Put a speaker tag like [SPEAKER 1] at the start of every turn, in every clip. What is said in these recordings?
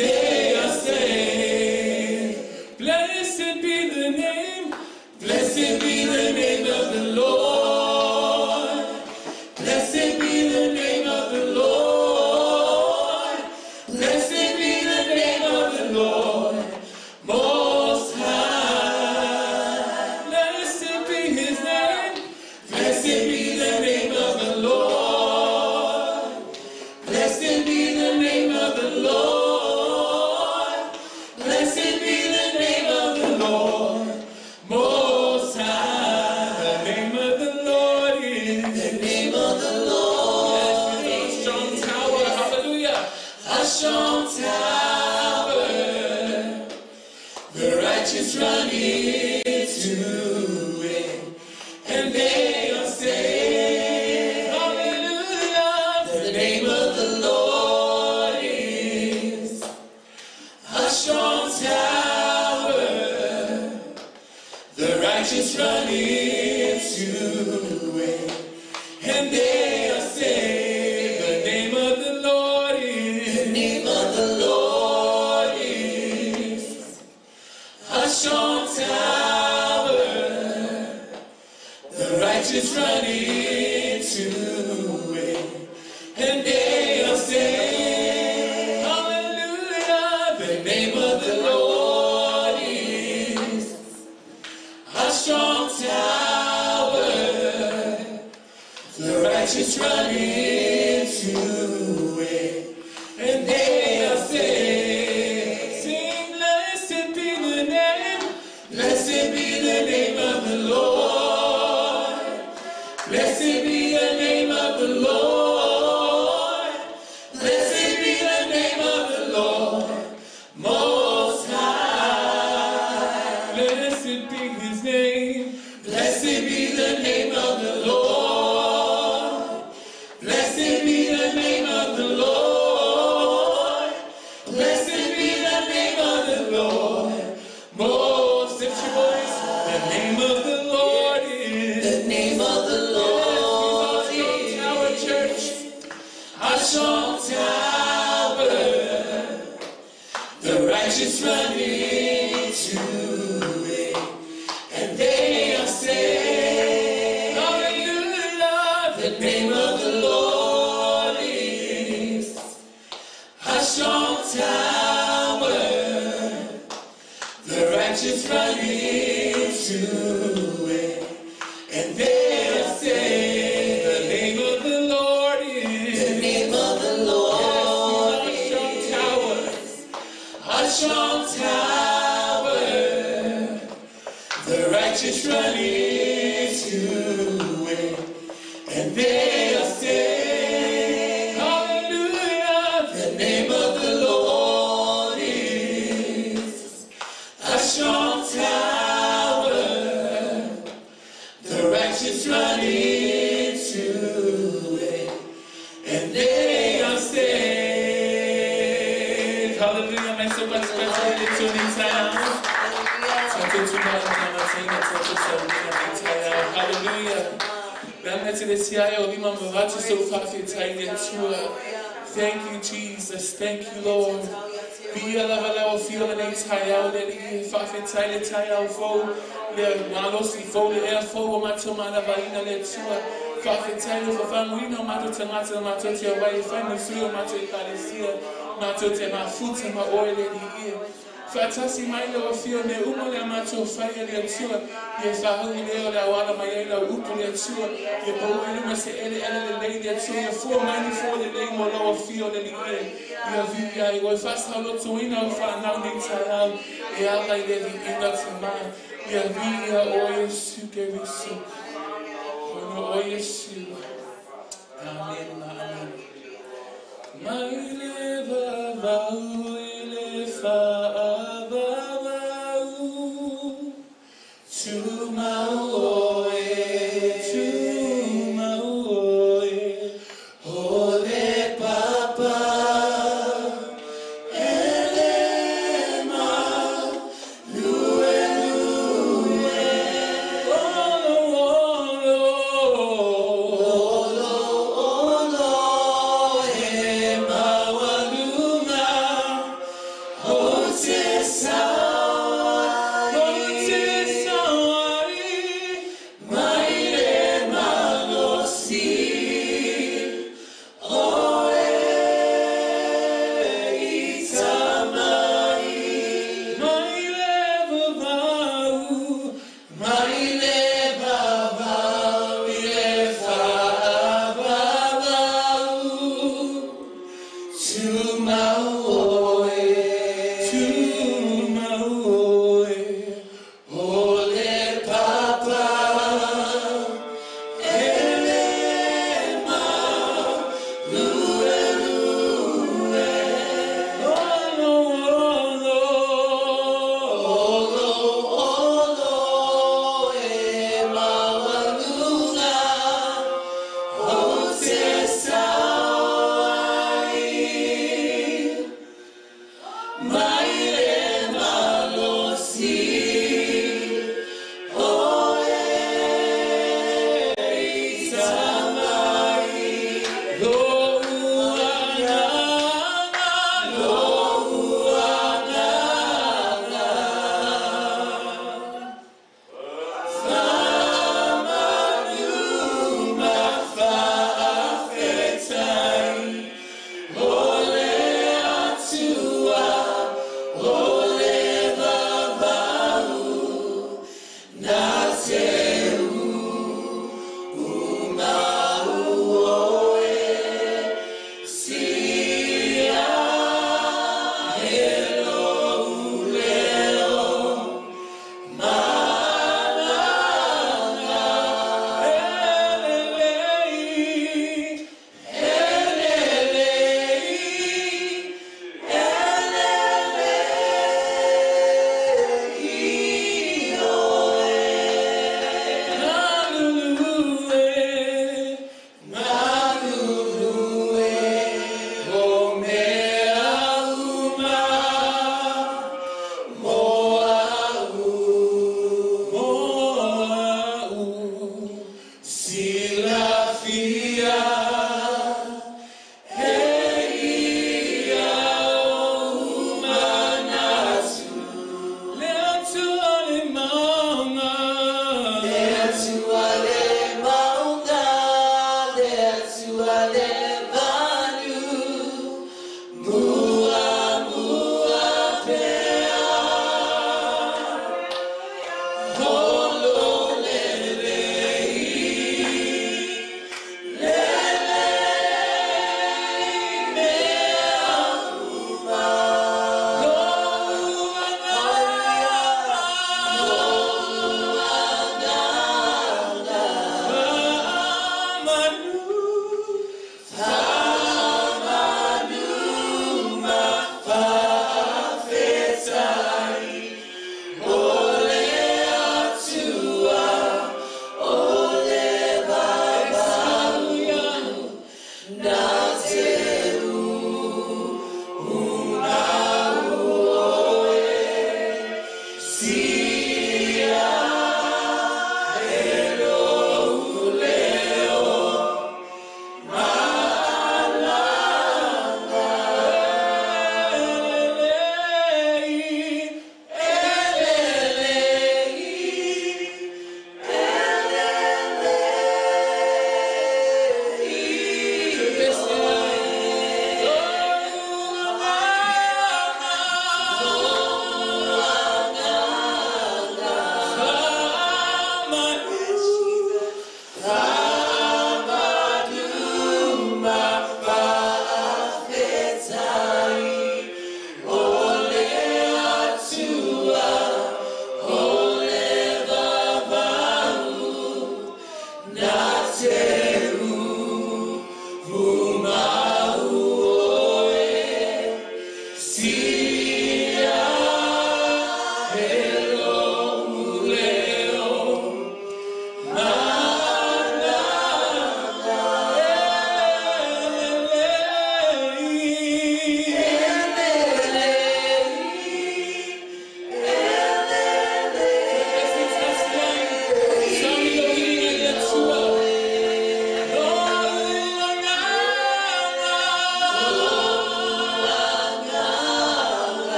[SPEAKER 1] they are saved. Blessed be the name, blessed be the name of the Lord. Blessed be the name of the Lord. Blessed be the name of the Lord Most High. Blessed be his name. Blessed be the name of the Lord. Blessed be the name of the Lord. Blessed be the name of the Lord Most High. The name of the Lord is
[SPEAKER 2] The name of the Lord
[SPEAKER 1] Yes, is a strong tower. Hallelujah. A strong tower. The righteous run into it, and they are saved. Hallelujah. The name of the Lord is a strong tower. The righteous run into it, and they are saved. The name of the Lord is
[SPEAKER 2] The name of the Lord
[SPEAKER 1] is a strong tower. The righteous run into it, and they are saved. Hallelujah. The name of the Lord is a strong tower. The righteous run into it, and they are saved. Sing, blessed be the name, blessed be the name of the Lord. Blessed be the name of the Lord. Blessed be the name of the Lord Most High. Blessed be his name. Blessed be the name of the Lord. Blessed be the name of the Lord. Blessed be the name of the Lord. Most, lift your voice. The name of the Lord is
[SPEAKER 2] The name of the Lord
[SPEAKER 1] Yes, he's our strong tower, church. A strong tower. The righteous run into it, and they are saved. Hallelujah. The name of the Lord is a strong tower. The righteous run into it, and they are saved. The name of the Lord is
[SPEAKER 2] The name of the Lord
[SPEAKER 1] Yes, he's our strong tower. A strong tower. The righteous run into it, and they are saved. Hallelujah. The name of the Lord is a strong tower. The righteous run into it, and they are saved. Hallelujah. May so much better to Hallelujah. Thank you, Jesus. Thank you, Lord. Via lava leo fio le nei taeao le li whawhetai le taeao fou le malosi fou le ea fou o matou malavaina le Atua. Whawhetai le whawhanguina o matou tagata le matou te awai e whai sui o matou ekalesia matou te mafuta ma oe le li ia. Whaatasi mai le o fio me umo le matou whai le Atua. Ia whahau i leo le awala mai ai lau upu le Atua. Ia pau e luma se ele ele le lei le Atua. Ia fua mai ni fua le lei mo lau afio le li ia. Ia vi ai oi whasahaulotuina o whanau nei taeao. E ala i le li inga te mai. Ia vi ia o Yesu Keriso. Ono o Yesu. Amen, amen. Mai le vavau i le whaavavau. Tu mau oe, tu mau oe, o le papa, ele ma, lue lue, olo olo,
[SPEAKER 2] Olo olo e
[SPEAKER 1] maualuga,
[SPEAKER 2] O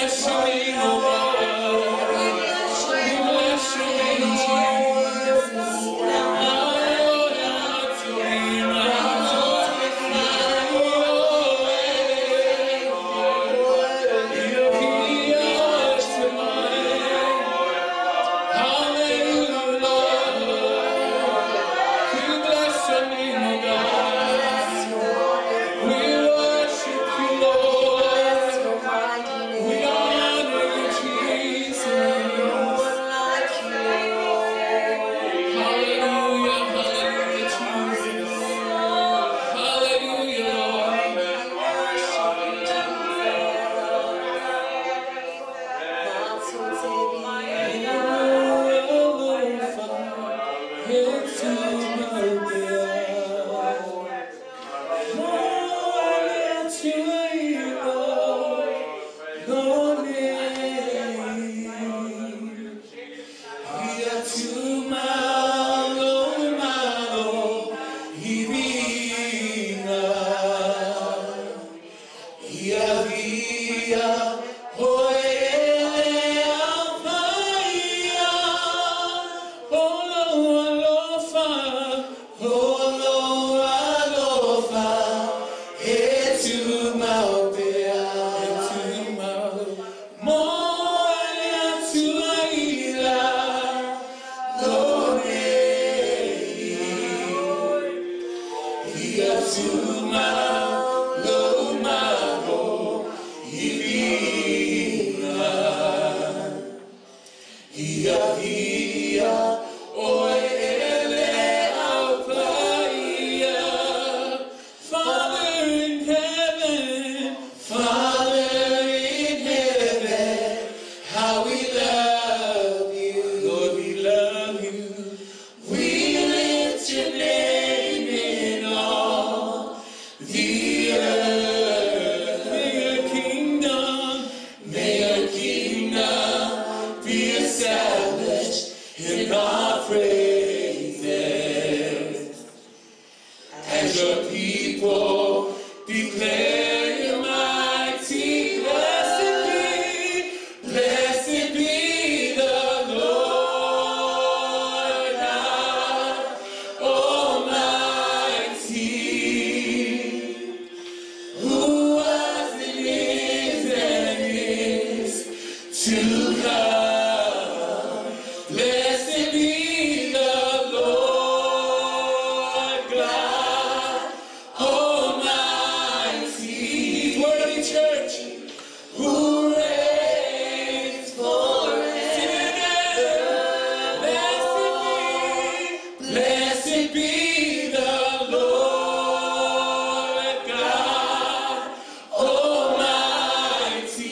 [SPEAKER 1] bless your name, O God. We bless your name, Jesus. Hallelujah, Lord. We bless your name, O God. We worship you, Lord. We honor you, Jesus. Hallelujah, hallelujah, Jesus. Hallelujah, Lord. Father in heaven, Father in heaven, how we love you. Lord, we love you. We lift your name in all the earth. May your kingdom be established in our praises. As your people declare your mighty, blessed be the Lord God Almighty, who was and is to come. Blessed be the Lord God Almighty. He's worthy, church, who reigns forever. Blessed be the Lord God Almighty,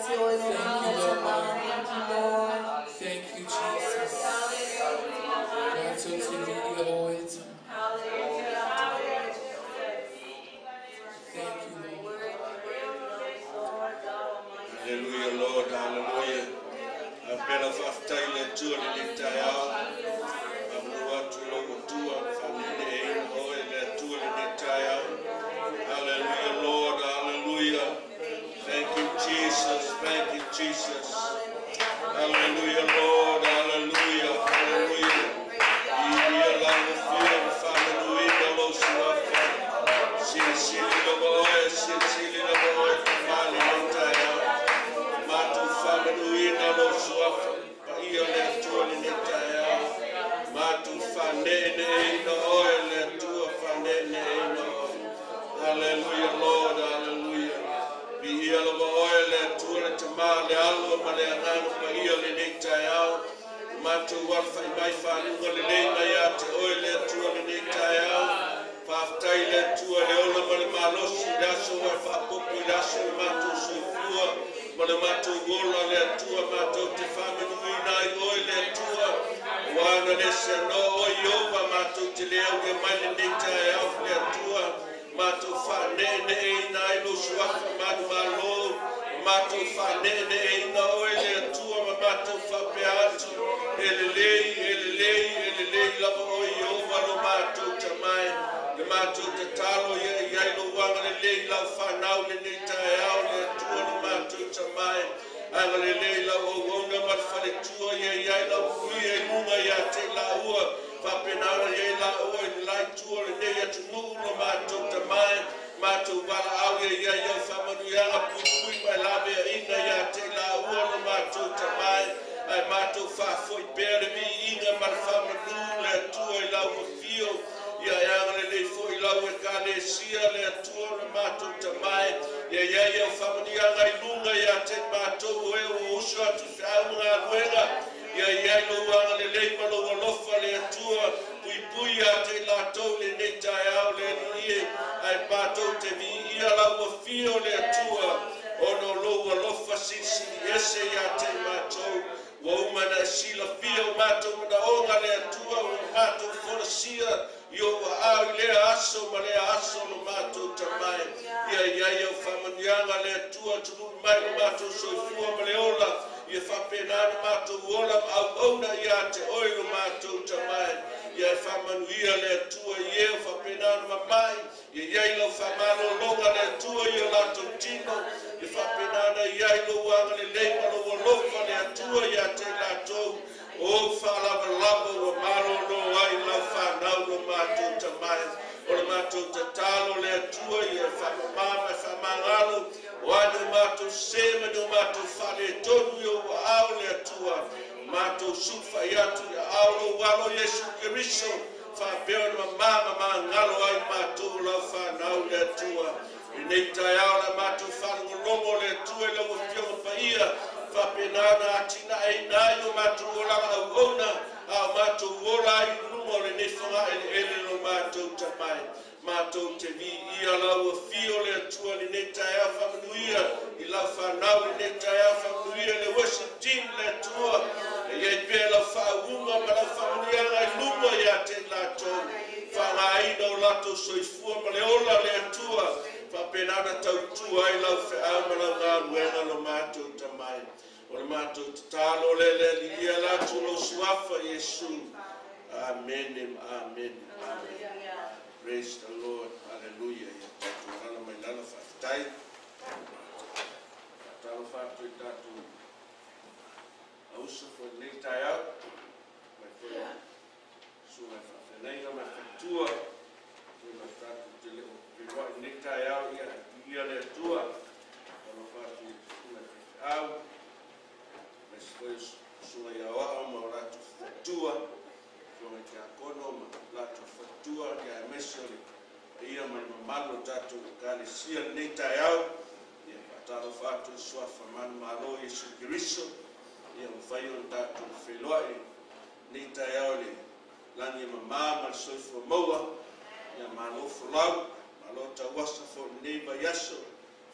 [SPEAKER 1] Thank you, Lord.
[SPEAKER 3] Thank you, Lord.
[SPEAKER 1] Thank you, Jesus. Matou te viia oe tama. Thank you, Lord.
[SPEAKER 4] Hallelujah, Lord, hallelujah. Apela faafetai le Atua lenei taeao. Faamanu atu i lou Atua, faaneeneeina oe le Atua lenei taeao. Hallelujah, Lord, hallelujah. Thank you, Jesus. Thank you, Jesus. Hallelujah, Lord, hallelujah, hallelujah. Viia lau Afioga ma faamanuina lou suafa. Silisili lava oe, silisili lava oe, Tama lenei taeao. Matou faamanuina lou suafa paia le Atua lenei taeao. Matou faaneeneeina oe le Atua, faaneeneeina oe. Hallelujah, Lord, hallelujah. Viia lava oe le Atua le Tama, le Alo ma le Agaga Paia lenei taeao. Matou alafai mai faguga lelei mai ia te oe le Atua lenei taeao. Faafetai le Atua le ola ma le malosi i le aso ua e faaopoopo i le aso o le matou soifua ma le matou ola le Atua matou te faamanuina ai oe le Atua. Ua ana le seanoa oe Ieova matou te le aulia mai lenei taeao le Atua. Matou faaneeneeina ai lou suafa manumalo. Matou faaneeneeina oe le Atua ma matou faapea atu. E lelei, e lelei, e lelei lava oe Ieova lo matou Tamai. Le matou tatalo ia i ai lou agalelei lau fanau lenei taeao le Atua lo matou Tamai. Agalelei lau auauna ma le faletua ia i ai lau manuia i luga ia te laua. Faapena ona i ai laua i le laitua o lenei atunuu lo matou Tamai. Matou valaau ia i ai au faamanuiaga puipui ma e laveaina ia te laua lo matou Tamai. Ae matou faafoi pea le viiga ma le faamanu le Atua i lau afio. Ia e agalelei foi lau Ekalesia le Atua o le matou Tamai. Ia i ai au faamanuiaga i luga ia te matou o e ua uso atu i feau ma galuega. Ia i ai lou agalelei ma lou alofa le Atua puipui ia te latou lenei taeao le Alii e. Ae matou te viia lau afio le Atua ona o lou alofa silisili ese ia te matou. Ua uma ona e silafia o matou manaoga le Atua ua matou folasia i ou aao i lea aso ma lea aso lo matou Tamai. Ia i ai au faamanuiaga le Atua tului mai lo matou soifua ma le ola. Ia faapena ona matou ola ma auauna ia te oe lo matou Tamai. Ia e faamanuia le Atua i e o faapena ona mamai. Ia i ai lau faamalologa le Atua i o latou tino. Ia faapena ona i ai lou agalelei ma lou alofa le Atua ia te latou. O faalavalava ua malolo ai lau fanau lo matou Tamai. O le matou tatalo le Atua ia faamama ma e faamagalo. O a ni o matou sē ma ni o matou faaletonu i ou aao le Atua. Matou sulufai atu i aao o lou Alo Iesu Keriso. Faapea ona mama ma magalo ai matou o lau fanau le Atua. Lenei taeao le matou faalogologo le Atua i lau Afioga Paia. Faapena ona atinaeina ai o matou olaga auauna a o matou ola ai i luga o lenei fagaeleele lo matou Tamai. Matou te viia lau afio le Atua lenei taeao faamanuia i lau fanau lenei taeao faamanuia le worship team le Atua. E i ai pea lau faauuga ma lau faamanuiaga i luga ia te latou. Faaaogaina o latou soifua ma le ola le Atua. Faapena ona tautua ai lau feau ma lau galuega lo matou Tamai. O le matou tatalo lea le Alii ia ala atu lou suafa Iesu. Amene ma amene. Amene. Praise the Lord. Hallelujah. Ia tatou alaala mai lalo faafetai. Faatalofa atu i tatou auso foi lenei taeao. Mai foi susuga i faafeagaiga ma le faletua. Foi ma tatou te le o feiloai lenei taeao ia viia le Atua. Faatalofa atu i susuga i faifeau. Aemaise foi o susuga i aoao ma o latou faletua. Afioga i Tiakono ma latou faletua, ia aemaise o le paia ma le mamalu o tatou Ekalesia lenei taeao. Ia faatalofa atu i le suafa manumalo Iesu Keriso, ia mafai ona tatou feiloai lenei taeao i le lagi e mama ma le soifua maua. Ia malo folau, malo tauasa foi lenei vaiaso,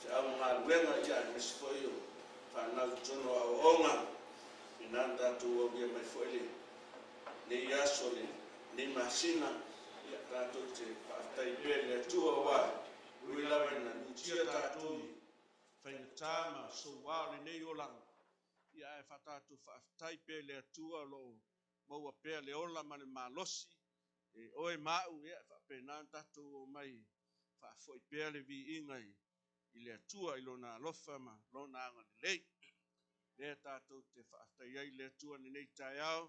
[SPEAKER 4] feau ma galuega, ia aemaise foi o fanau i totonu o aoaoga, faapena ona tatou aulia mai foi lenei aso, lenei masina, ia tatou te faafetai pea i le Atua, aua e ui lava ina lutia tatou i faigata ma soua o lenei olaga, ia ae faatatou faafetai pea i le Atua o lo o maua pea le ola ma le malosi e oe ma au, ia e faapena ona tatou omai faafoi pea le viiga i le Atua i Lona alofa ma Lona agalelei. Lea tatou te faafetai ai i le Atua i lenei taeao,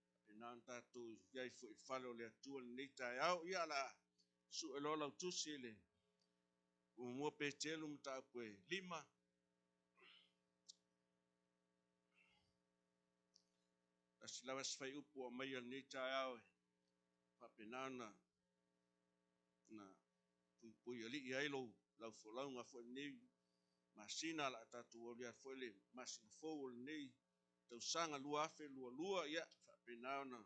[SPEAKER 4] faapena ona tatou i ai foi i fale o le Atua i lenei taeao. Ia o le a sue loa lau tusi i le 1 Peteru mataupu e 5. Tasi lava si fuaiupu ua aumaia i lenei taeao e faapena ona puipuialii ai lau folauga foi i lenei masina, o le a tatou aulia foi le masina fou o lenei tausaga 2022, ia faapena ona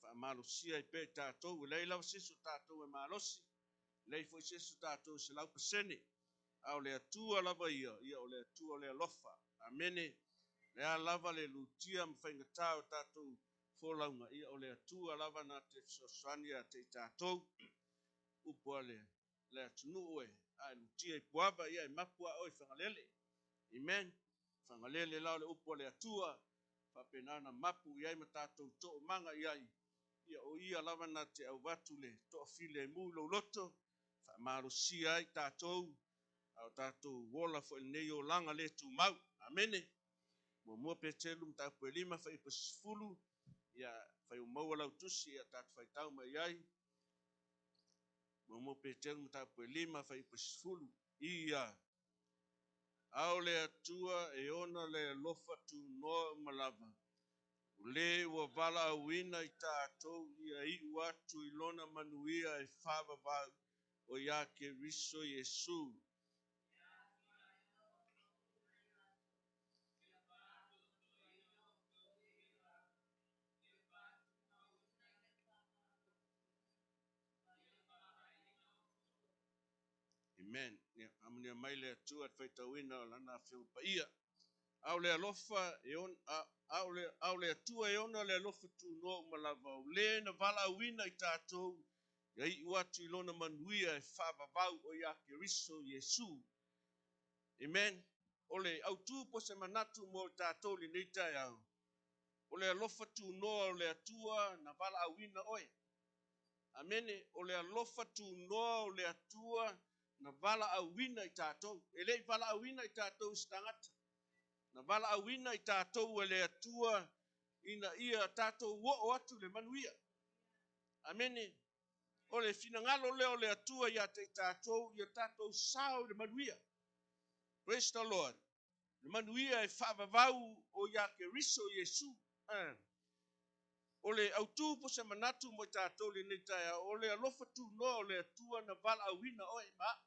[SPEAKER 4] faamalosia ai pea i tatou. E leai lava se isi o tatou e malosi, e leai foi se isi o tatou e 100%, a o le Atua lava ia, ia o le Atua o le alofa. Amene. O le a lava le lutia ma faigata o tatou folauga, ia o le Atua lava na te fesoasoani ia te i tatou. Upu a le atunuu e a e lutia i Puava, ia e mapu a oe i Fagalele. Amen. Fagalele la o le upu a le Atua, faapena ona mapu i ai ma tatou toomaga i ai, ia o ia lava na te auvatu le toafilemu i lou loto, faamalosia ai tatou, a o tatou ola foi i lenei olaga le tumau. Amene. 1 Peteru mataupu e 5 fuaiupu 10, ia fai ua maua lau tusi, ia tatou faitau mai ai. 1 Peteru mataupu e 5 fuaiupu 10, ia a o le Atua e ona le alofa tunoa uma lava, o le ua valaauina i tatou ia iu atu i lona manuia e faavavau o ia Keriso Iesu. Amen. Ia, amunia mai le Atua i le faitauina o lana Afioga Paia. A o le alofa e on, a o le Atua e ona le alofa tunoa uma lava, o le na valaauina i tatou ia iu atu i lona manuia e faavavau o ia Keriso Iesu. Amen. O le autu po se manatu mo tatou lenei taeao, o le alofa tunoa o le Atua na valaauina oe. Amene. O le alofa tunoa o le Atua na valaauina i tatou. E le i valaauina i tatou i se tagata. Na valaauina i tatou e le Atua ina ia tatou oo atu le manuia. Amene. O le finagalo lea o le Atua ia te i tatou, ia tatou sao i le manuia. Praise the Lord. Le manuia e faavavau o ia Keriso Iesu. O le autu po se manatu mo i tatou lenei taeao, o le alofa tunoa o le Atua na valaauina oe ma au.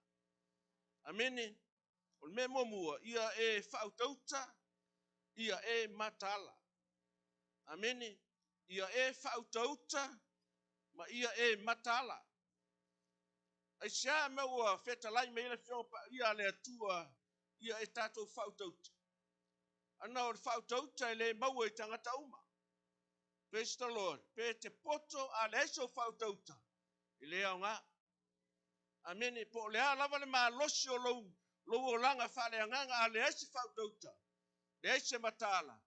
[SPEAKER 4] Amene. O le mea muamua, ia e faautauta, ia e mataala. Amene. Ia e faautauta ma ia e mataala. Aisea mea ua fetalai mai ai le Afioga Paia a le Atua, ia e tatou faautauta. Ana o le faautauta e le maua i tagata uma. Praise the Lord. Pe te poto a leai sou faautauta, e le aoga. Amene. Po o le a lava le malosi o lou olaga faaleagaga, a leai se faautauta, leai se mataala,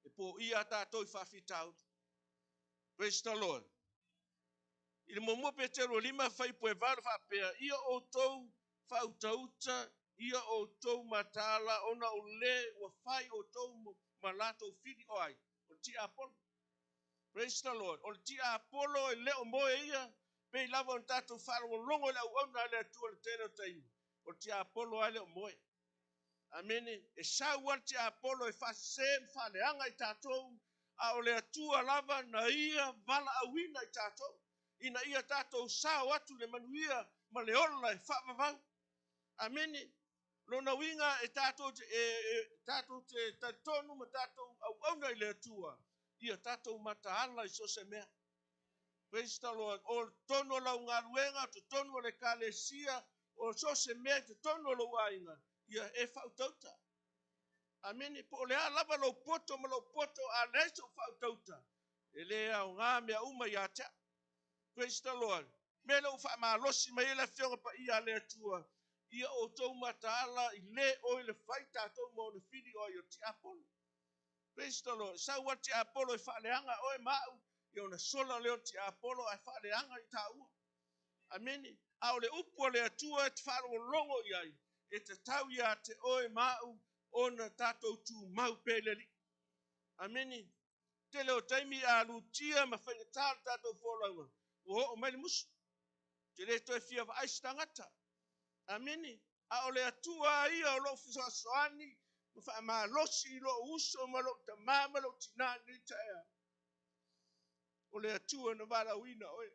[SPEAKER 4] e poia a tatou i faafitauli. Praise the Lord. I le 1 Peteru 5 fuaiupu e 8 faapea, ia outou faautauta, ia outou mataala, ona o le ua fai outou ma latou fili o ai, o le tiapolo. Praise the Lord. O le tiapolo e le o moe ia, pei lava ona tatou faalogologo i le auauna a le Atua i le tele o taimi. O le tiapolo lava e le o moe. Amene. E sau lava le tiapolo e faasese ma faaleaga i tatou, a o le Atua lava na ia valaauina i tatou, ina ia tatou sao atu le manuia ma le ola e faavavau. Amene. Lona uiga e tatou te talitonu ma tatou auauna i le Atua, ia tatou mataala i so o se mea. Praise the Lord. O totonu o lau galuega, o totonu o le ekalesia, o so o se mea i totonu o lou aiga, ia e faautauta. Amene. Po o le a lava lou poto ma lou poto a leai sou faautauta, e le aoga mea uma ia te au. Praise the Lord. Mea lea ua faamalosi mai ai le Afioga Paia a le Atua, ia outou mataala i le o i le fai tatou ma ona fili o ai o tiapolo. Praise the Lord. Sau a tiapolo e faaleaga oe ma au, ia ona sola lea o tiapolo ae faaleaga i taua. Amene. A o le upu a le Atua e te faalogologo i ai, e tatau ia te oe ma au ona tatou tumau pea i le Alii. Amene. Tele o taimi a lutia ma faigata le tatou folauga, ua oo mai le musu. Te le toe fia vaai se tagata. Amene. A o le Atua ia o loo fesoasoani ma faamalosi i lou uso ma lou tamā ma lou tinā i lenei taeao. O le Atua na valaauina oe.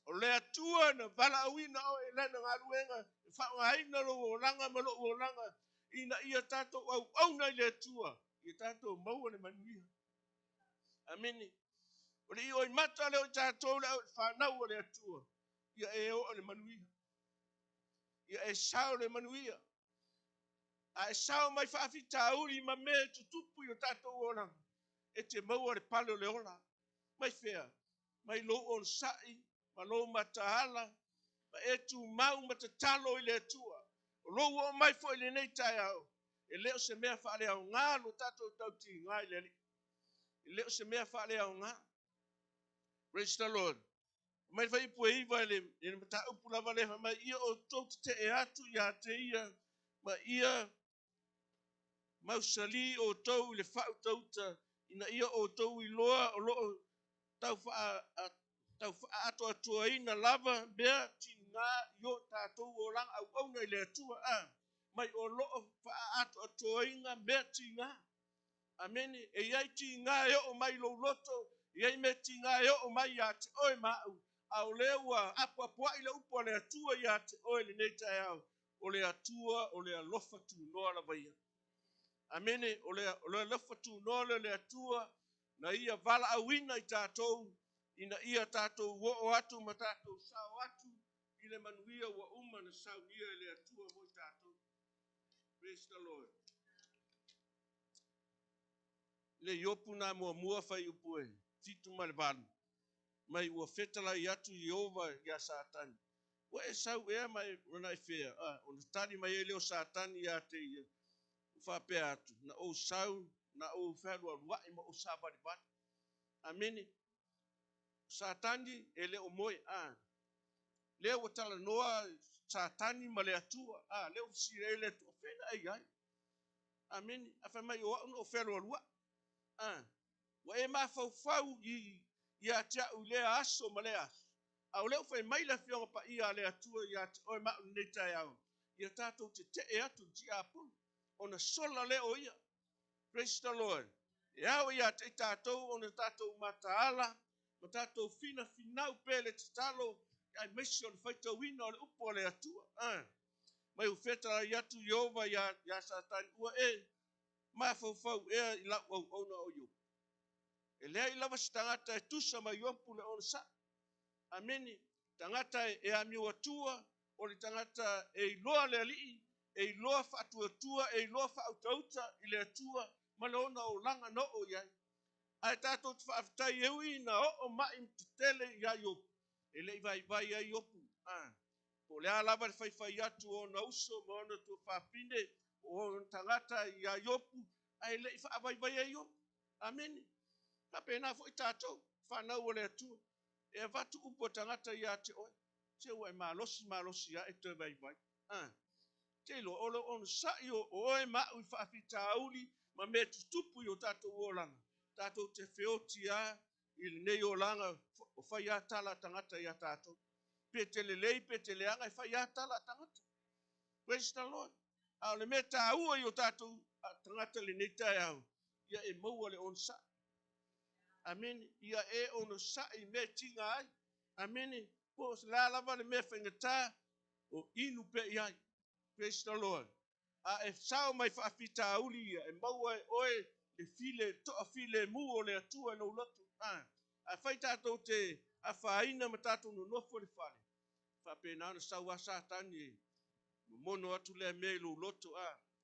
[SPEAKER 4] O le Atua na valaauina oe i lana galuega e faaaogaina lou olaga ma lou olaga ina ia tatou auauna i le Atua, ia tatou maua le manuia. Amene. O le ioimata lea o i tatou le au fanau o le Atua, ia e oo le manuia. Ia e sao le manuia. A e sao mai faafitauli ma mea e tutupu i o tatou olaga, e te maua le pale o le ola. Mai fea? Mai lou onosai, ma lou mataala, ma e tumau ma tatalo i le Atua. O lou oo mai foi i lenei taeao, e le o se mea faaleaoga lo tatou tautiga i le Alii. E le o se mea faaleaoga. Praise the Lord. Mai le fuaiupu e 9 i le mataupu lava lea fai mai, ia outou tetee atu ia te ia, ma ia mausali outou i le faautauta, ina ia outou iloa o loo tau faaatoatoaina lava mea tiga i o tatou olaga auauna i le Atua. A mai o loo faaatoatoaina mea tiga. Amene. E iai tiga e oo mai lou loto, e iai mea tiga e oo mai ia te oe ma au, a o lea ua apoapoai le upu a le Atua ia te oe lenei taeao. O le Atua o le alofa tunoa lava ia. Amene. O le alofa tunoa lea o le Atua na ia valaauina i tatou, ina ia tatou oo atu ma tatou sao atu i le manuia ua uma na saunia e le Atua mo i tatou. Praise the Lord. Le Iopu na muamua fuaiupu e 7 ma le 8, mai ua fetalai atu Ieova ia Satani. Ua e sau ea mai ona e fea? Ona tali mai ai lea o Satani ia te ia, ua faapea atu, na ou sau, na ou fealualuai ma ou savalivali. Amene. Satani e le o moe. Lea ua talanoa Satani ma le Atua. Lea ua fesili ai le Atua, fea na e i ai? Amene. A fai mai o au na ou fealualuai. Ua e mafaufau ia te au i lea aso ma lea aso. A o lea ua fai mai le Afioga Paia a le Atua ia te oe ma au lenei taeao, ia tatou tetee atu i le tiapolo, ona sola lea o ia. Praise the Lord. E ao ia te i tatou ona tatou mataala ma tatou finafinau pea le tatalo, aemaise o le faitauina o le upu a le Atua. Mai ua fetalai atu Ieova ia Satani, ua e mafaufau ea i lau auauna o Iopu. E leai lava se tagata e tusa ma Iopu le onosai. Amene. Tagata e amio atua, o le tagata e iloa le Alii, e iloa faatuatua, e iloa faautauta i le Atua ma le ona olaga na oo i ai. Ae tatou te faafetai e ui na oo mai tetele ia Iopu, e le i vaivai ai Iopu. Po o le a lava le faifai atu o ona uso ma ona tuafafine, o ona tagata ia Iopu, ae le i faavaivai ai Iopu. Amene. Faapena foi tatou, fanau o le Atua. E avatu upu a tagata ia te oe, se ua e malosi malosi ae toe vaivai. Te iloa, o le onosai o oe ma au i faafitauli ma mea tutupu i o tatou olaga. Tatou te feoti a i lenei olaga o fai a tala a tagata ia tatou. Pe te lelei, pe te leaga, e fai a tala a tagata. Praise the Lord. A o le mea taua i o tatou tagata lenei taeao, ia e maua le onosai. Amene. Ia e onosai mea tiga ai. Amene. Po o la lava le mea faigata, o inu pea i ai. Praise the Lord. A e sao mai faafitauli ia, e maua e oe le file, toa file mu o le Atua i lou loto. A fai tatou te afaina ma tatou nonofo le fale, faapena ona sau a Satani e momono atu lea mea i lou loto.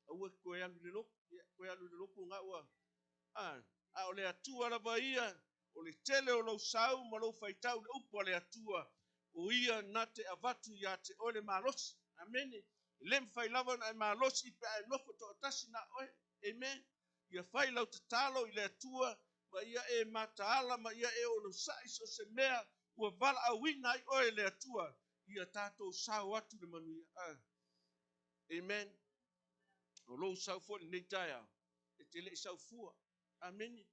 [SPEAKER 4] Aua e toe alu i le lotu. Ia, toe alu i le lotu na ua... A, a o le Atua lava ia, o le tele o lou sau ma lou faitau i le upu a le Atua, o ia na te avatu ia te oe le malosi. Amene. E le mafai lava ona e malosi pe a e nofo toatasi na oe. Amen. Ia fai lau tatalo i le Atua, ma ia e mataala ma ia e onosai so o se mea ua valaauina ai oe e le Atua, ia tatou sao atu le manuia. Ah. Amen. O lou sau foi lenei taeao, e te le i sau fua. Amene.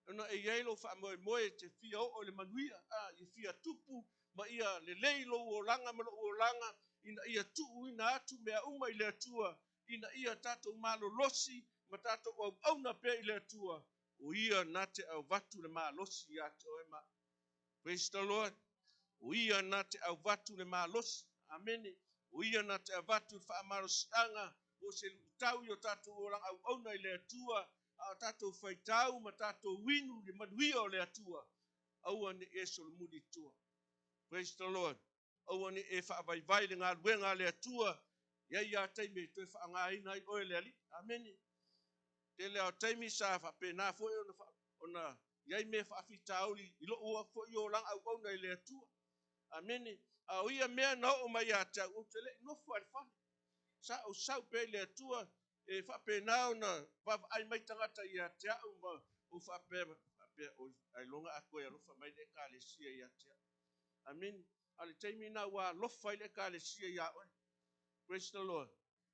[SPEAKER 4] Ona e i ai lou faamoemoe e te fia oo i le manuia, a, ia fia tupu ma ia lelei lou olaga ma lou olaga, ina ia tuuina atu mea uma i le Atua, ina ia tatou malolosi ma tatou auauna pea i le Atua, o Ia na te avatu le malosi ia te oe ma Praise the Lord. O Ia na te avatu le malosi. Amene. O Ia na te avatu le faamalosiaga mo se luitau i o tatou olaga auauna i le Atua, a o tatou faitau ma tatou inu i le manuia o le Atua. Aua ne i e solomuli i tua. Praise the Lord. Aua ne i e faavaivai le galuega a le Atua, e i ai lava taimi e toe faaaogaina ai oe e le Alii. Amene. Tele lava o taimi sa faapena foi ona, ona i ai mea faafitauli i lou foi olaga auauna i le Atua. Amene. A o ia mea na oo mai ia te au, ou te le i nofo lava i le fale. Sa ou sau pea i le Atua e faapena ona vaavaai mai tagata ia te au ma ou faapea, faapea, oi, ailoga a toe alofa mai le Ekalesia ia te au. Amene. A o le taimi lena ua alofa ai le Ekalesia ia oe. Praise the Lord.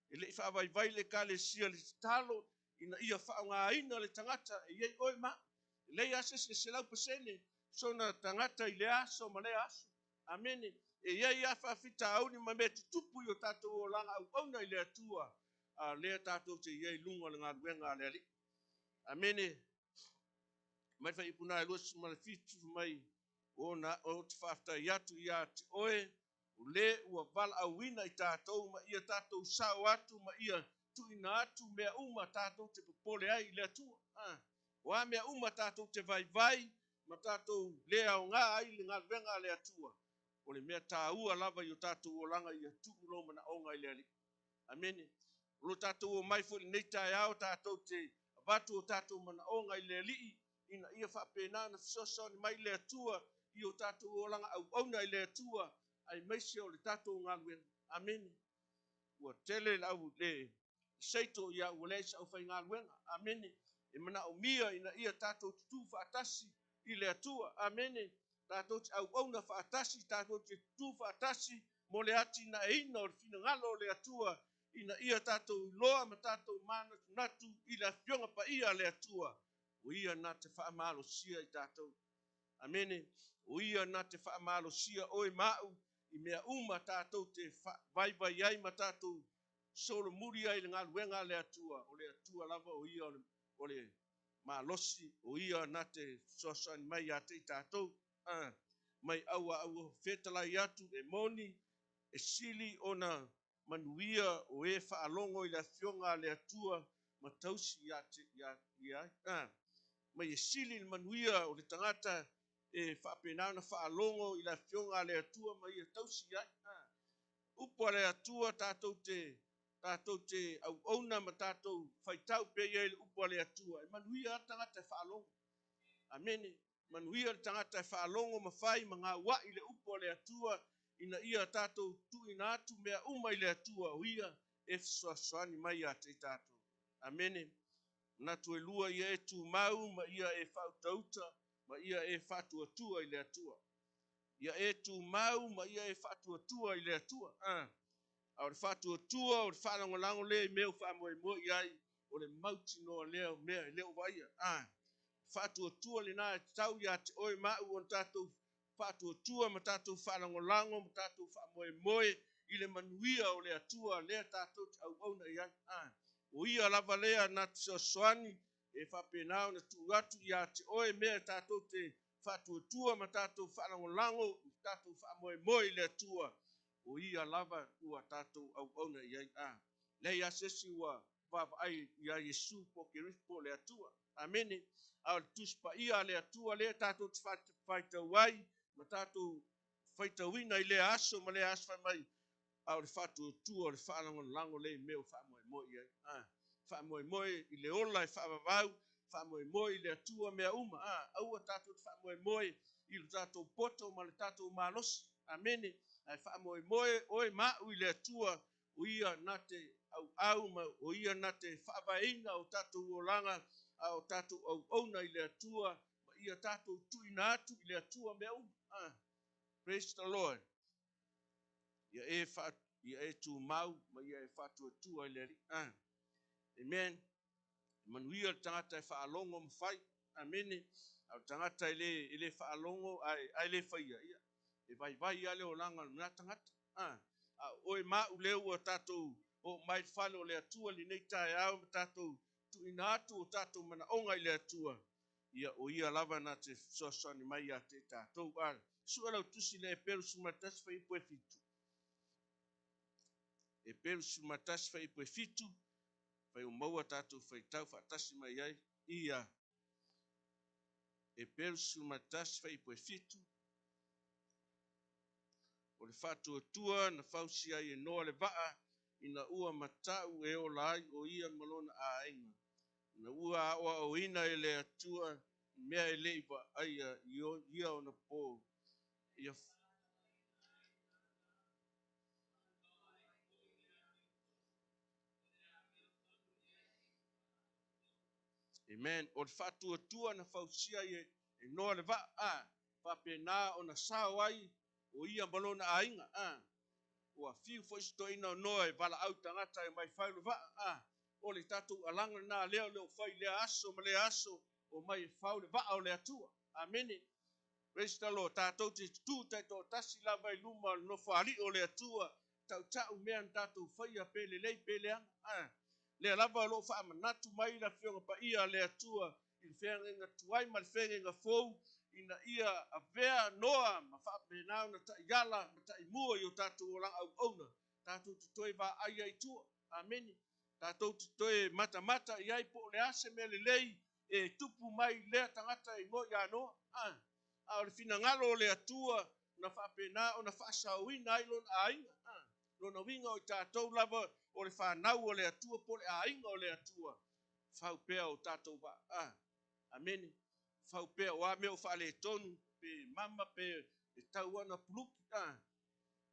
[SPEAKER 4] E le i faavaivai le Ekalesia i le tatalo ina ia faaaogaina le tagata e i ai oe ma au. E leai lava se isi e 100% sona tagata i lea aso ma lea aso. Amene. E i ai lava faafitauli ma mea tutupu i o tatou olaga auauna i le Atua, a o lea tatou te i ai i luga o le galuega a le Alii. Amene. Mai le Fuaiupu na e 27 mai, Ona ou te faafetai atu ia te oe, o le ua valaauina i tatou ma ia tatou sao atu ma ia tuuina atu mea uma tatou te popole ai i le Atua. O a mea uma tatou te vaivai ma tatou le aoga ai i le galuega a le Atua, o le mea taua lava i o tatou olaga ia tuu lou manaoga i le Alii. Amene. O lo tatou omai foi i lenei taeao tatou te avatu o tatou manaoga i le Alii, ina ia faapena ona fesoasoani mai le Atua i o tatou olaga auauna i le Atua, aemaise o le tatou galuega. Amene. Ua tele le au le seito ia ua leai se aufaigaluega. Amene. E manaomia ina ia tatou tutū faatasi i le Atua. Amene. Tatou te auauna faatasi, tatou te tutū faatasi mo le atinaeina o le finagalo o le Atua, ina ia tatou iloa ma tatou manatunatu i le Afioga Paia a le Atua, o Ia na te faamalosia i tatou. Amene. O Ia na te faamalosia oe ma au i mea uma tatou te vaivai ai ma tatou solomuli ai i le galuega a le Atua. O le Atua lava o Ia o le malosi, o Ia na te fesoasoani mai ia te i tatou. Mai aua aua fetalai atu e moni, e sili ona manuia o e faalogo i le Afioga a le Atua ma tausi ia te ia ia ai. Mai e sili le manuia o le tagata e faapena ona faalogo i le Afioga a le Atua ma ia tausi ai. Upu a le Atua tatou te tatou te auauna ma tatou faitau pea i ai i le upu a le Atua, e manuia lava le tagata e faalogo. Amene. Manuia le tagata e faalogo ma fai ma gauai le upu a le Atua, ina ia tatou tuuina atu mea uma i le Atua, o Ia e fesoasoani mai ia te i tatou. Amene. Manatu e lua ia e tumau ma ia e faautauta ma ia e faatuatua i le Atua. Ia e tumau ma ia e faatuatua i le Atua. A o le faatuatua o le faalagolago lea i mea ua faamoemoe i ai, o le mautinoa lea o mea e le o vaaia. Faatuatua lena e tatau ia te oe ma au ona tatou faatuatua ma tatou faalagolago ma tatou faamoemoe i le manuia o le Atua lea tatou te auauna i ai. O Ia lava lea na te fesoasoani e faapena ona tuu atu ia te oe mea tatou te faatuatua ma tatou faalagolago ma tatou faamoemoe i le Atua, o Ia lava ua tatou auauna i ai. Leai lava se isi ua vaavaai ia Iesu po o Keriso po o le Atua. Amene. A o le Tusi Paia a le Atua lea tatou te faitau ai ma tatou faitauina i lea aso ma lea aso fai mai, A o le faatuatua o le faalagolago lea i mea ua faamoemoe i ai. A, faamoemoe i le ola e faavavau, faamoemoe i le Atua mea uma. A, aua tatou te faamoemoe i lo tatou poto ma le tatou malosi. Amene. Ae faamoemoe oe ma a'u i le Atua, o ia na te auau ma o ia na te faavaeina o tatou olaga a o tatou auauna i le Atua, ma ia tatou tuuina atu i le Atua mea uma. Ah, praise the Lord. Ia e fa ia e tumau ma ia e faatuatua i le Alii. Ah, amen. E manuia le tagata e faalogo ma fai. Amene. A o le tagata e le faalogo ae le faia, ia, e vaivai lava le olaga o lena tagata. A, a o oe ma a'u lea ua tatou oo mai i le fale o le Atua i lenei taeao ma tatou tuuina atu o tatou manaoga i le Atua, ia, o ia lava na te fesoasoani mai ia te tatou. A, sue lau tusi le Eperu 11 fuaiupu e 7. Eperu 11 fuaiupu e 7, fai o maua tatou faitau faatasi mai ai. Ia, Eperu 11 fuaiupu e 7, o le faatuatua na fausia ai e Noa le vaa ina ua mata'u e ola ai o ia ma lona aiga, ina ua aoaoina e le Atua i mea e le i vaaia i ia ona po. Ia Amen. O le faatuatua na fausia ai e Noa le vaa, a faapena ona sao ai o ia ma lona aiga. A ua fiu foi si toeaina o Noa e valaau tagata e mai fai le vaa. A o le tatou alaga lena lea o lea o fai lea aso ma lea aso, o mai e fau le vaa o le Atua. Amene. Praise the Lord. Tatou te tutū taitoatasi lava i luma o le nofoalii o le Atua, tautau mea na tatou faia, pe lelei pe leaga. A lea lava o loo faamanatu mai le Afioga Paia a le Atua i le feagaiga tuai ma le feagaiga fou, ina ia avea Noa ma faapena ona taiala ma taimua i o tatou olaga auauna, tatou te toe vaai ai i tua. Amene. Tatou te toe matamata i ai po o le a se mea lelei e tupu mai lea tagata e igoa ia Noa. A, a o le finagalo o le Atua na faapena ona faasaoina ai lona aiga. A, lona uiga o i tatou lava o le fanau o le Atua po o le aiga o le Atua, fau pea o tatou vaa. A, amene. Fau pea o a mea o faaletonu, pe mama pe e tau ona puluki. A,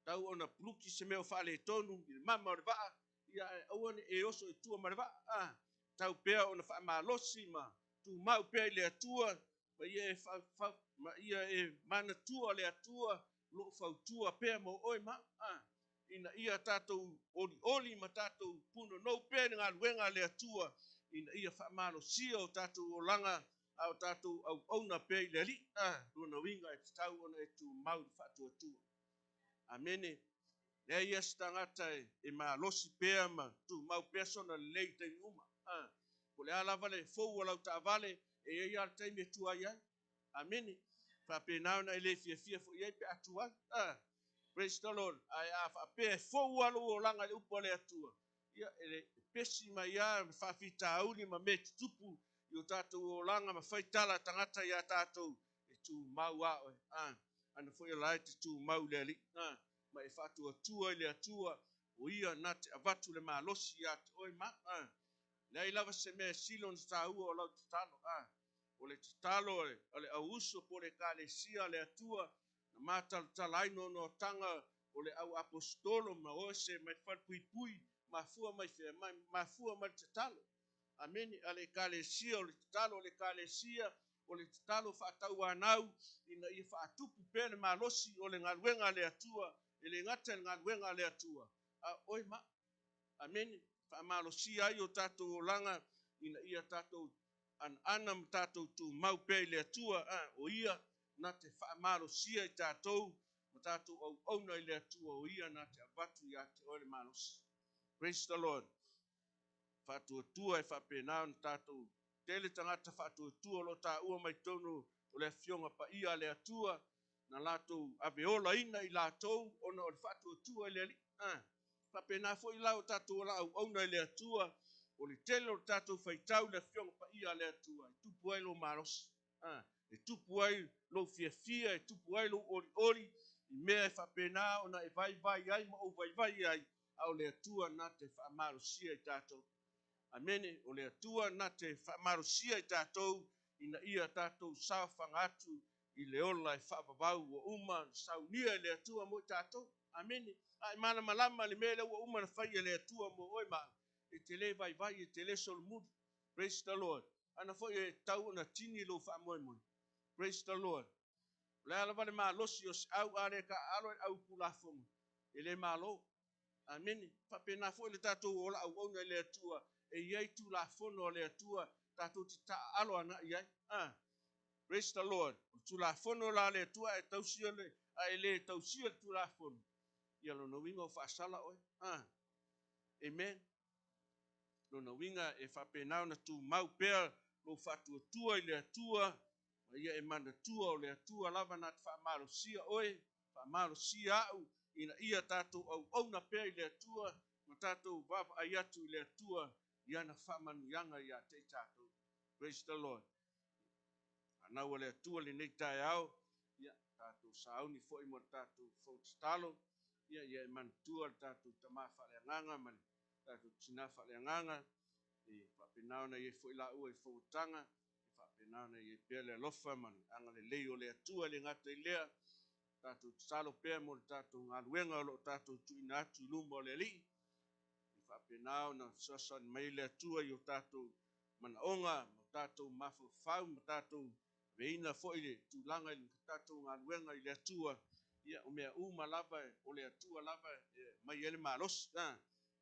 [SPEAKER 4] tau ona puluki se mea o faaletonu i le mama o le vaa, ia ae aua ne i e oso i tua ma le vaa. A, tau pea ona faamalosi ma tumau pea i le Atua, ma ia e fa, ma ia e manatua le Atua o loo fautua pea mo oe ma a, ina ia tatou olioli ma tatou punonou pea i le galuega a le Atua, ina ia faamalosia o tatou olaga a o tatou auauna pea i le Alii. A, lona uiga e tatau ona e tumau i le faatuatua. Amene. Leai ia se tagata e malosi pea ma tumau pea sona lelei i taimi uma. A, po o le a lava le fou o lau taavale, e i ai lava le taimi e tuai ai. Amene. Faapena ona e le fiafia foi i ai pe a tuai. A, praise the Lord. Ae a faapea e fou lava lou olaga i le upu a le Atua, ia, e pesi mai lava le faafitauli ma mea tutupu i o tatou olaga ma fai tala a tagata ia tatou, e tumau lava oe. A, ana foi o la e te tumau i le Alii. A, ma e faatuatua i le Atua, o ia na te avatu le malosi ia te oe ma. A, leai lava se mea e sili ona taua o lau tatalo. A, o le tatalo a le auuso po o le Ekalesia a le Atua na matalatala ai noanoataga o le au aposetolo ma o ese mai falepuipui, mafua mai fea? Mafua mai le tatalo. Amene. A le Ekalesia, o le tatalo a le Ekalesia, o le tatalo faatauanau ina ia faatupu pea le malosi o le galuega a le Atua, e le gata i le galuega a le Atua, a oe ma. Amene. Faamalosia ai o tatou olaga ina ia tatou anaana ma tatou tumau pea i le Atua. A, o ia na te faamalosia i tatou ma tatou auauna i le Atua, o ia na te avatu ia te oe le malosi. Praise the Lord. Faatuatua e faapena ona tatou tele tagata faatuatua o lo o taua mai totonu o le Afioga Paia a le Atua, na latou aveolaina i latou ona o le faatuatua i le Alii. A, faapena foi la o tatou ola auauna i le Atua, o le tele o le tatou faitau i le Afioga Paia a le Atua, e tupu ai lou malosi. A, e tupu ai lou fiafia, e tupu ai lou olioli i i mea e faapena ona e vaivai ai ma ou vaivai ai, a o le Atua na te faamalosia i tatou. Amene. O le Atua na te faamalosia i tatou ina ia tatou saofaga atu i le ola e faavavau ua uma ona saunia e le Atua mo i tatou. Amene. A e malamalama le mea lea ua uma ona fai e le Atua mo oe ma au, e te le vaivai, e te le solomuli. Praise the Lord. Ana foi e tau ona tini lou faamoemoe. Praise the Lord. O le a lava le malosi o se au a le taaalo i le au tulafono, e le malo. Amene. Faapena foi le tatou ola auauna i le Atua, e i ai tulafono a le Atua tatou te taaalo agai ai. Praise the Lord. O le tulafono la a le Atua e tausia le, a e le tausia le tulafono, ia lona uiga o faasala oe. Amen. Lona uiga e faapena ona tumau pea lou faatuatua i le Atua, ma ia e manatua o le Atua lava na te faamalosia oe, faamalosia au, ina ia tatou auauna pea i le Atua, ma tatou vaavaai atu i le Atua i ana faamanuiaga ia te i tatou. Praise the Lord. Anau a le Atua lenei taeao, ia tatou sauni foi mo le tatou fono tatalo, ia ia e manatua le tatou tama faaleagaga ma le tatou tina faaleagaga, e faapena ona i ai foi laua i fonotaga, e faapena ona i ai pea le alofa ma le agalelei o le Atua. E le gata i lea, tatou tatalo pea mo le tatou galuega o lo o tatou tuuina atu i luma o le Alii, e faapena ona fesoasoani mai le Atua i o tatou manaoga ma o tatou mafaufau ma tatou aveina foi le tulaga i le tatou galuega i le Atua. Ia o mea uma lava o le Atua lava e mai ai le malosi.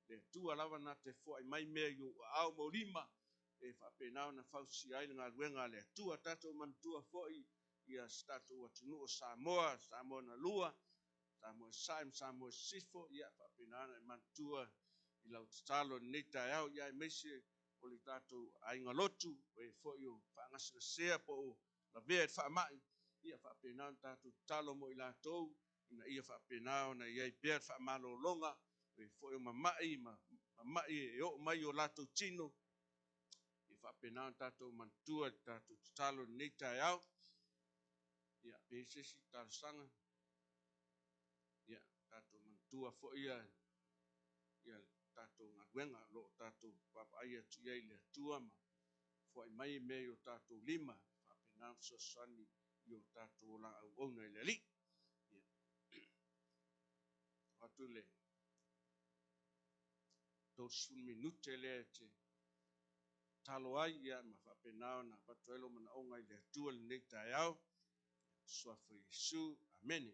[SPEAKER 4] Le Atua lava na te foai mai mea i ou aao ma ou lima e faapena ona fausia ai le galuega a le Atua. Tatou manatua foi ia se tatou atunuu o Samoa, Samoa na lua, Samoa i Sasae ma Samoa i Sisifo, ia faapena ona e manatua i lau tatalo i lenei taeao, ia aemaise o le tatou aiga lotu, o e foi o faagasegasea po o lavea i le faamai, ia faapena ona tatou tatalo mo i latou, ina ia faapena ona i ai pea le faamalologa, o e foi o mamai ma mamai e oo mai i o latou tino, ia faapena ona tatou manatua i le tatou tatalo i lenei taeao. Ia, pe i se isi talosaga, ia tatou manatua foi ia le tatou galuega o lo o tatou vaavaai atu i ai i le Atua ma foai mai mea i o tatou lima, faapena ona fesoasoani i o tatou ola auauna i le Alii. Ia, atu le 30 minute lea e te talo ai, ia, ma faapena ona avatu ai lou manaoga i le Atua i lenei taeao. Suafa o Iesu. Amene.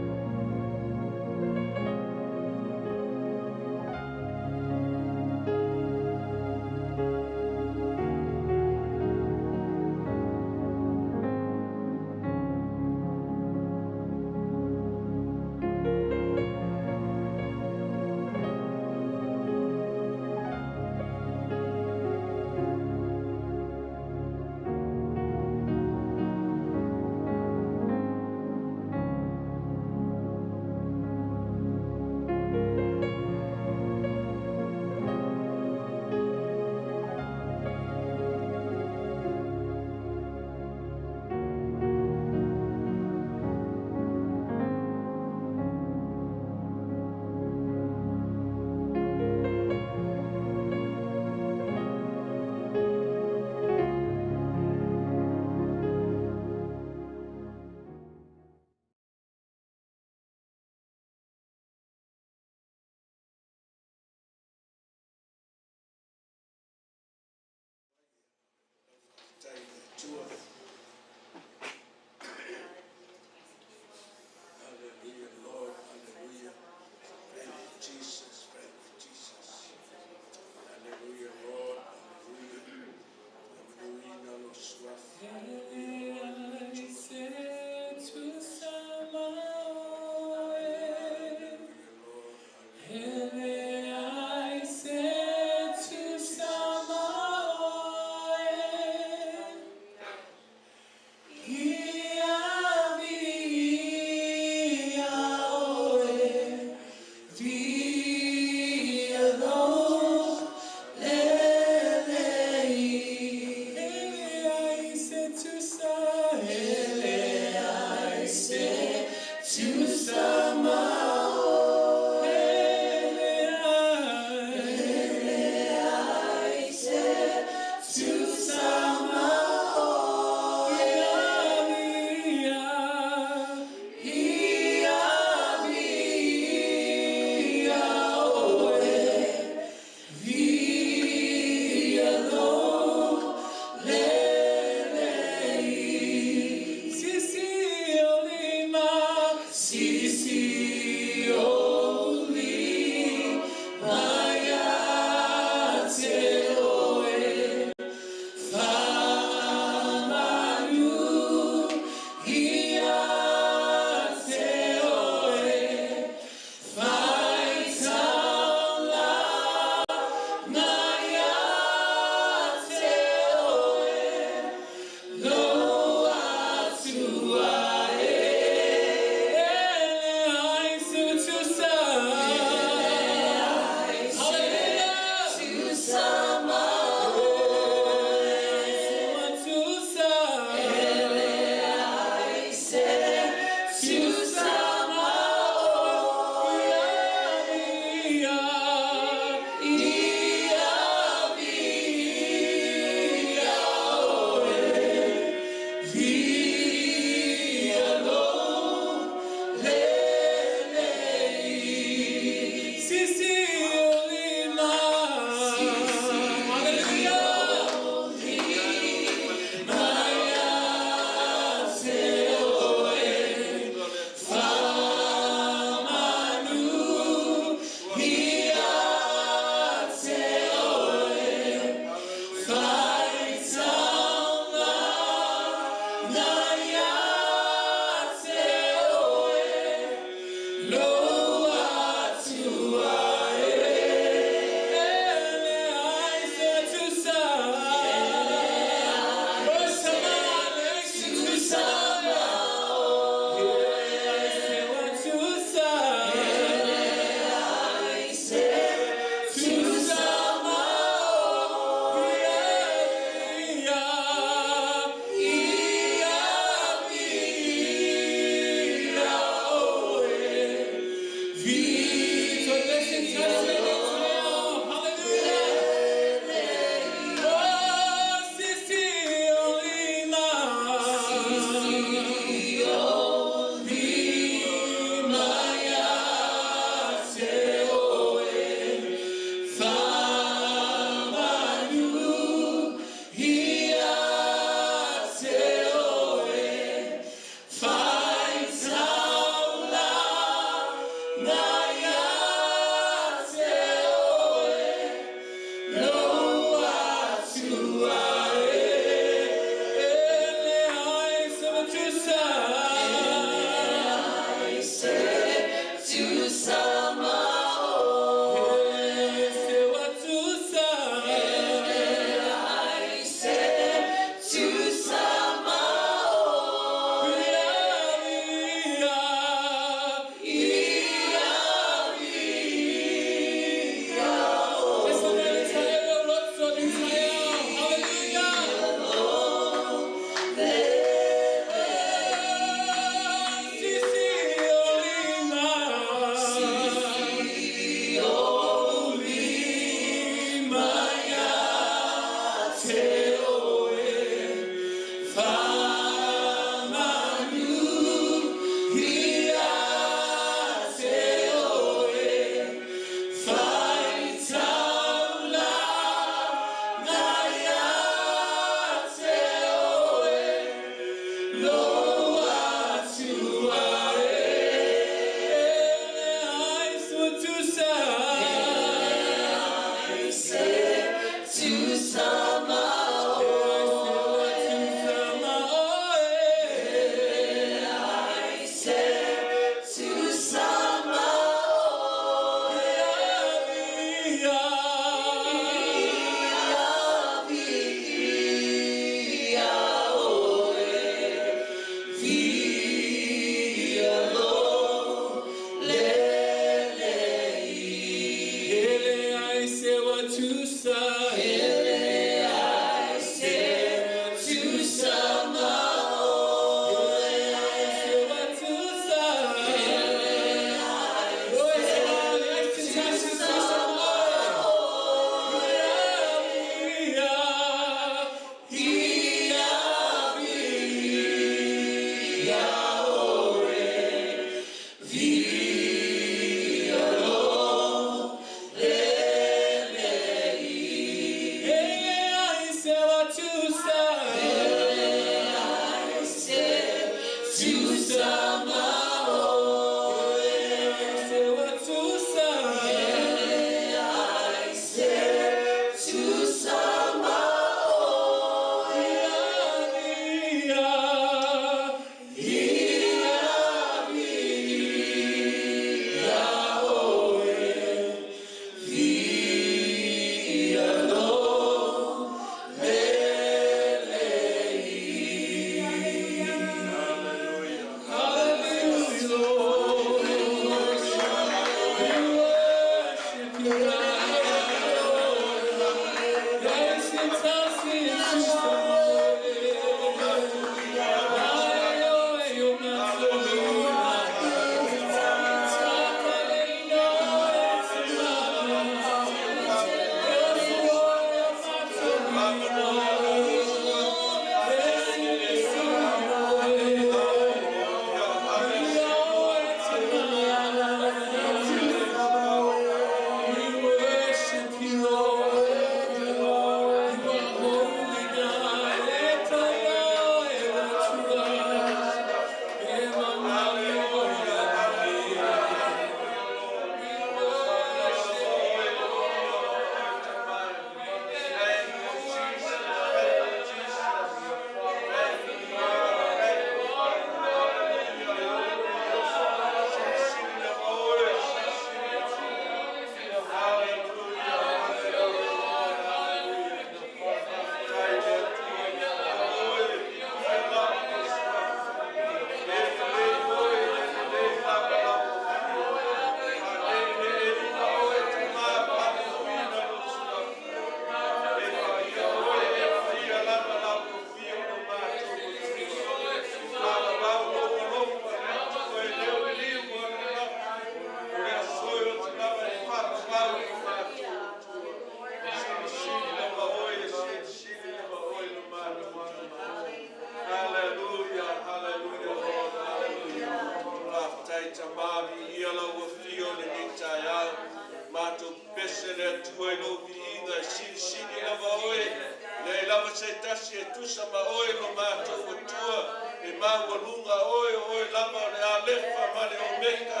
[SPEAKER 4] Ese le Atua i lou viiga, e silisili lava oe, e leai lava se tasi e tusa ma oe lo matou Atua, e maualuga oe, o oe lava o le Alefa ma le Omeka,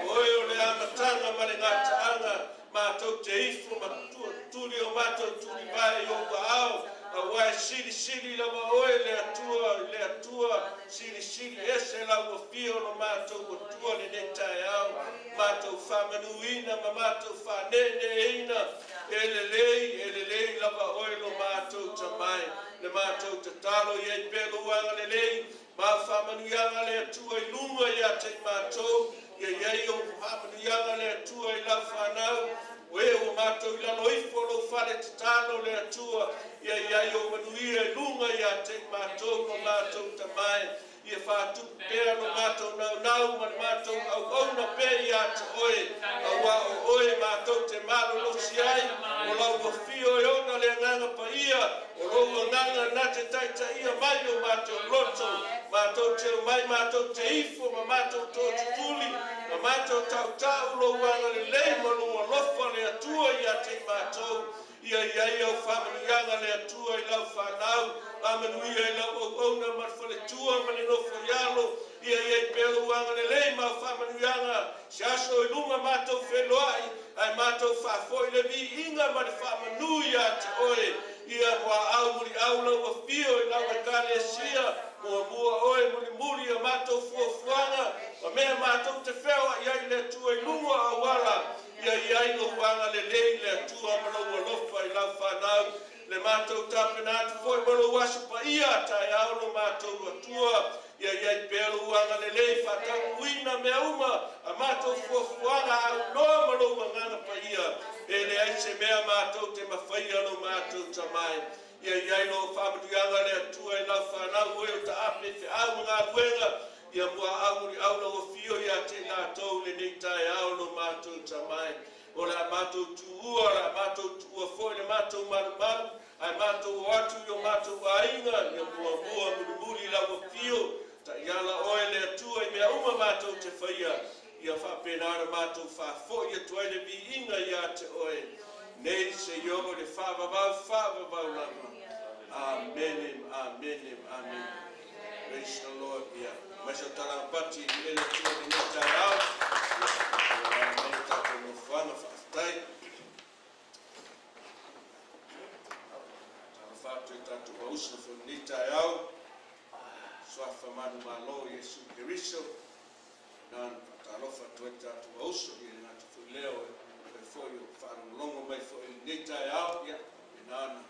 [SPEAKER 4] o oe o le Amataga ma le Gataaga, matou te ifo ma tuli o matou tulivae i ou aao, aua e silisili lava oe le Atua i le Atua, silisili ese lau afio lo matou Atua lenei taeao, matou faamanuina ma matou faaneeneeina, e lelei lava oe lo matou tamai, le matou tatalo i ai pea lou agalelei, ma faamanuiaga le Atua i luga ia te i matou, ia i ai ou faamanuiaga le Atua i lau fanau, o e ua matou i lalo ifo lou fale tatalo le Atua, ia i ai ou manuia i luga ia te i matou lo matou tamai, ia whātupu pea lo mātou naunau ma le mātou auauna pea ia te oe, aua o oe mātou te malolosi ai, o lau afio e ona le agaga paia, o lou agaga na te taitaia mai o mātou loto, mātou te o mai mātou te ifo ma mātou tōtutuli, ma mātou tautau lou agalelei ma lou alofa le Atua ia te i mātou, ia i ai au whaamanuiaga le Atua i lau whanau, whaamanuia i lau auauna ma le faletua ma le nofo i alo, ia i ai pea lou agalelei ma au whaamanuiaga, se aso i luma mātou wheloai, ai mātou whaafoi le viiga ma le whaamanu ia te oe, ia mua au muli au lau afio i lau ekalesia, mua mua oe muli muli a mātou fuafuaga, ma mea mātou te wheoa i ai le Atua i lunga o auala, ia i ai lou agalelei le Atua ma lou alofa i lau whanau, le mātou tapena atu foi ma lou aso paia taeao lo mātou Atua, ia i ai pea lou agalelei whātaunuina mea uma, a mātou fuafuaga au noa ma lou agaga paia, e leai se mea mātou te mawhaia lo mātou tamai. Ia i ai lo whaamanuiaga le Atua i lau whanau oe o ta ape te au ma ngā ia mua au uri au lau afio ia te lātou le nei taeao lo mātou tamai. O le a mātou tuua, o le a mātou tuua foi le mātou malumalu, ai mātou o atu i o mātou aiga, ia mua mua mulimuli lau afio, ta iala oe le Atua i mea uma mātou te whaia, ia whaapena na mātou whaafoi atu ai le viiga ia te oe. Nei se i o le whaavavau, whaavavau lava. Amen, amen, amen. Praise the Lord. Ia. Mai sa tala pati i le Atua le nei taeao. Ia, mai le tātou nofoaga faafetai. Talofa atu i tātou auso fo lenei taeao. Suafa manumalo Iesu Keriso. Nā na whaatalofa atu ai tātou auso i le ngata foi leo e foi o whaalongolongo mai foi i lenei taeao. Ia, e nāna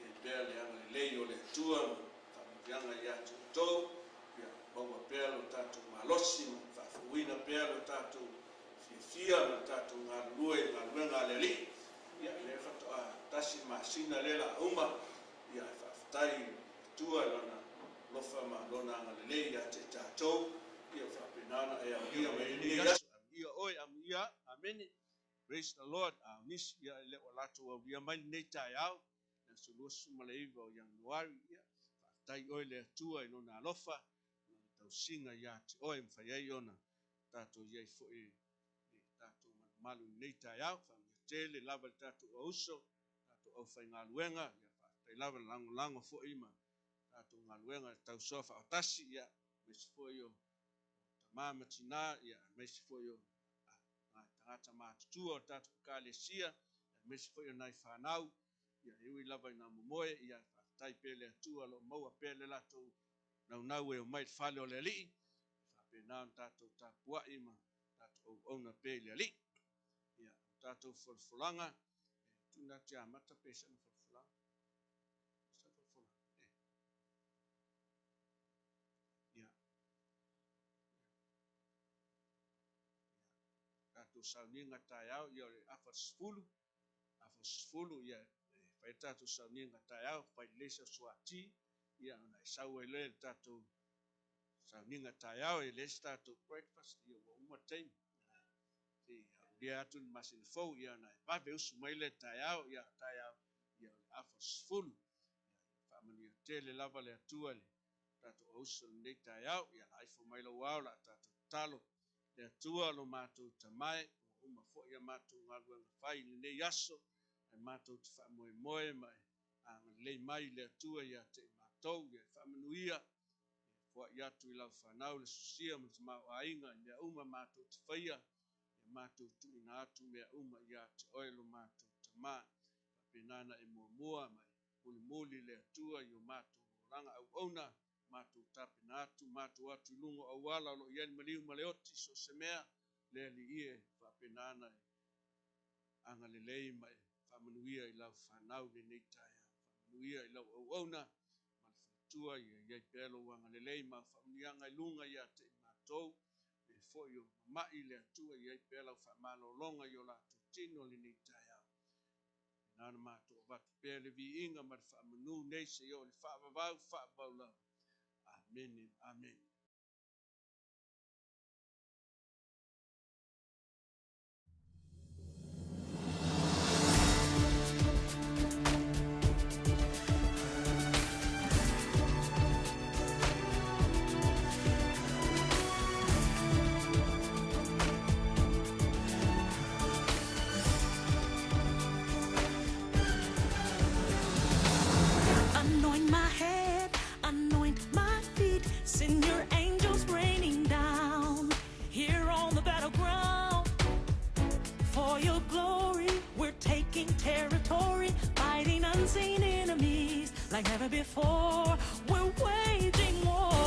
[SPEAKER 4] ia i pea le agalelei o le Atua ma whaamanuiaga ia te outou. Ia, maua pea lo tātou malosi ma whaafuina pea lo tātou fiafia ma lo tātou galulue i galuega a le Alii. Ia, le whatoa tasi masina le la uma. Ia, e whaafetai i le Atua i lona alofa ma lona agalelei ia te tātou. Ia, whaapenana e aulia mai lenei aso. Amuia oe, amuia, amene. Praise the Lord. A o nisi, ia, e le o latou aulia mai lenei taeao. Le aso 29 o Ianuari, ia, faafetai oe le Atua i lona alofa, lona tausiga ia te oe, mafai ai ona tātou i ai foi le tātou malumalu i lenei taeao. Faamanuia tele lava le tātou auso, tātou aufaigaluega, ia, faafetai lava le lagolago foi ma tātou galuega le tausoa faatasi, ia, aemaise foi o tamā ma tinā, ia, aemaise foi o nai tagata matutua o le tātou ekalesia, aemaise foi o nai whanau, ia, e ui lava i nā momoe, ia, faafetai pea le Atua lo maua pea le latou naunau e o mai le fale o le Alii, faapena ona tātou tapuai ma tātou auauna pea i le Alii. Ia, o tātou folafolaga, e tuna atu ia mata pe sana folafolaga. Sana folafolaga. E. Ia. Tātou sauniga taeao, ia o le afa 10, ia, e fai tātou sauniga taeao, fai lelei sau suati, ia, ona e sau ai loa le tātou sauniga taeao, e le se tātou breakfast, ia ua uma le taimi. Se i alulia atu le masina fou, ia, ona e vave usu mai le taeao, ia, taeao, ia, o le afa 10. Ia, faamanuia tele lava le Atua le tātou auso lenei taeao, ia, la aifo mai lau ao, la tātou tatalo. Le Atua lo mātou tamae, Ua uma foi a matou galuega fai i lenei aso, ae matou te faamoemoe ma e agalelei mai le Atua ia te i matou, ia e faamanuia, e foai atu i lau fanau le sosia ma le tamaoaiga i mea uma matou te faia, ia matou tuuina atu mea uma ia te oe lo matou Tama. Faapena ona e muamua ma e mulimuli le Atua i o matou olaga auauna, matou tapena atu, matou atu i luga o auala o lo o i ai le maliu ma le oti, so o se mea, le Alii e, faapena ona e agalelei ma e faamanuia i lau fanau lenei taeao. Faamanuia i lau auauna ma le faletua, ia i ai pea lou agalelei ma au faamanuiaga i luga ia te i matou. E foi o mamai le Atua, ia i ai pea lau faamalologa i o latou tino lenei taeao. Na ona matou avatu pea le viiga ma le faamanu nei seia oo i le faavavau, faavavau lava. Amene, amene.
[SPEAKER 2] Anoint my head, anoint my feet, send your angels raining down here on the battleground. For your glory, we're taking territory, fighting unseen enemies like never before. We're waging war.